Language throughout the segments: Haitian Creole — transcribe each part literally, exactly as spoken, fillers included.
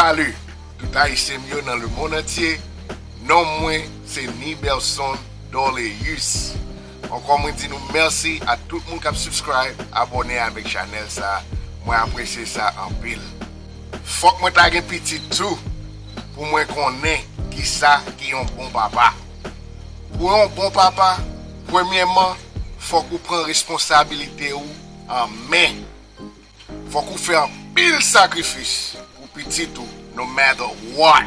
Salut tout Ayisyen m yo nan lemonn antye. Non mwen se Nibelson Doleus. Ankò mwen di nou mèsi a tout moun k ap subscribe, abòne avèk chanèl sa. Mwen apresye sa anpil. Fòk mwen ta gen pitit tou pou mwen konnen kisa ki yon bon papa. Pou yon bon papa, premyèman, fòk ou pran responsabilite ou an men. Fòk ou fè anpil sakrifis pou pitit ou, no matter what.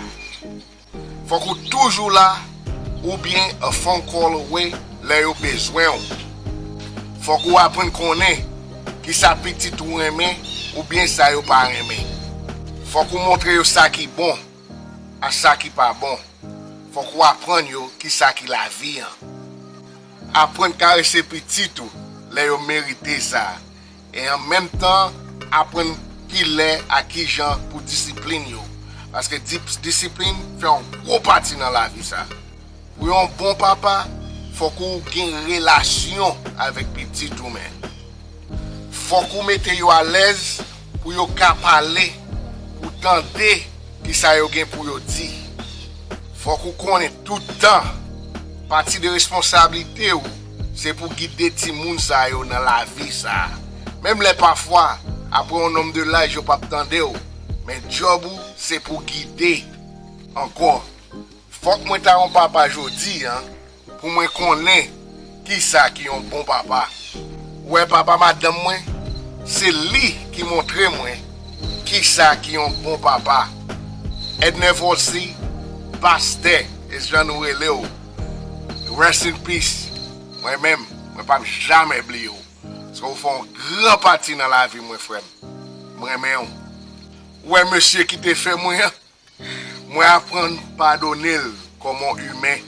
Fòk ou toujou la, oubyen a phone call away lè yo bezwen w. Fòk ou aprann konnen kisa pitit ou renmen oubyen sa yo pa renmen. Fòk ou montre yo sa ki bon a sa ki pa bon. Fòk ou aprann yo kisa ki lavi an. Aprann karese pitit ou lè yo merite sa. E an menm tan, aprann kilè ak kijan pou disiplin yo. Paske dis-, disiplin fè yon gwo pati nan lavi sa. Pou yon bon papa, fòk ou gen relasyon avèk pitit ou, men. Fòk ou mete yo alèz pou yo ka pale, pou tande kisa yo gen pou yo di. Fòk ou konnen tout tan, pati de responsablite w, se pou gide timoun sa yo nan lavi sa. Menm lè pafwa, apre yon nonm de laj yo p ap tande w, men djòb ou se pou gide. Ankò, fòk mwen ta yon papa jodi an, pou mwen konnen kisa ki yon bon papa. Ou wè papa madanm mwen, se li ki montre mwen kisa ki yon bon papa. Edner Volcy, pastè, e jan nou rele w, rest in peace. Mwen menm, mwen p ap jamè bliye w. Paske ou fè yon gran pati nan lavi mwen, frè m. Mwen renmen w. Ou wè mesye ki te fè mwen an, mwen aprann padone l kòm yon imen.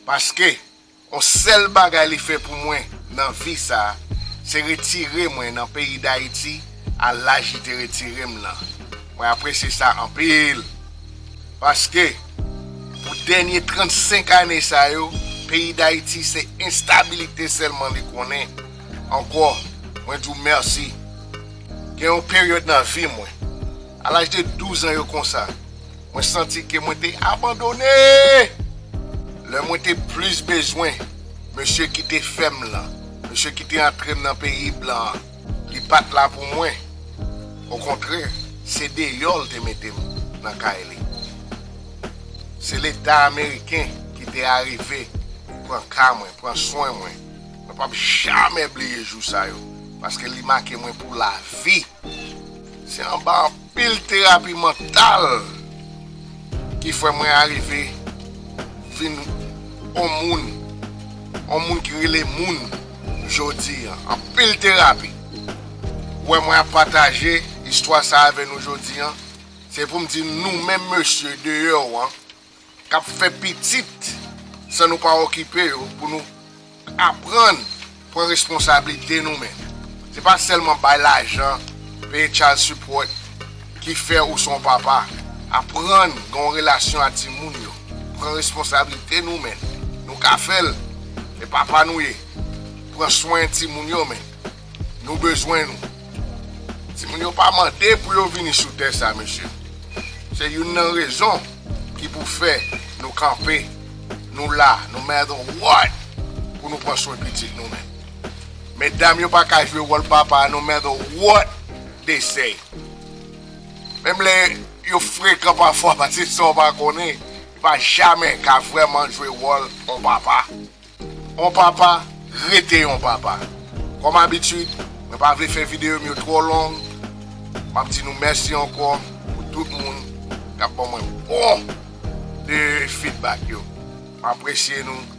Paske yon sèl bagay li fè pou mwen nan vi sa, se retire mwen nan peyi Dayiti a laj li te retire m nan. Mwen apresye sa anpil. Paske pou dènye trannsenk ane sa yo, peyi Dayiti se enstabilite sèlman li konnen. Ankò, mwen di w mèsi. Gen yon peryòd nan vi mwen, a laj de douz an yo konsa, mwen santi ke mwen te abandone. Lè mwen te plis bezwen mesye ki te fè m lan, mesye ki te antre m nan peyi blan an, li pa t la pou mwen. Okontrè, se deyò l te mete m nan kay li. Se Leta ameriken ki te arive pran ka mwen, pran swen mwen. Mwen p ap jamè bliye jou sa yo, paske li make mwen pou lavi. Se anba anpil terapi mantal ki fè mwen arive vin on moun, on moun ki rele moun jodi an. Anpil terapi. Ou wè mwen ap pataje istwa sa avè nou jodi an, se pou m di nou menm mesye deyò an, k ap fè pitit san nou pa okipe yo, pou nou aprann pran responsablite nou menm. Se pa sèlman bay lajan, peye child support ki fè ou se yon papa. Aprann gen yon relasyon a timoun yo. Pran responsablite nou menm. Nou ka fè l. Se papa nou ye. Pran swen timoun yo menm. Nou bezwen nou. Timoun yo pa mande pou yo vini sou tè sa, mesye. Se youn nan rezon ki pou fè nou kanpe, nou la, no matter what, pou nou pran swen pitit nou menm. Medam yo pa ka jwe wòl papa, no matter what they say. Menm lè yo frekan pafwa, paske sa w pa konnen, yo pa jamè ka vrèman jwe wòl on papa. On papa rete on papa. Kòm abitid, mwen pa vle fè videyo m yo twò long. M ap di nou mèsi ankò pou tout moun k ap ban mwen bon de feedback yo. M apresye nou.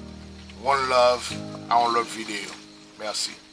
One love, a yon lòt videyo. Mèsi.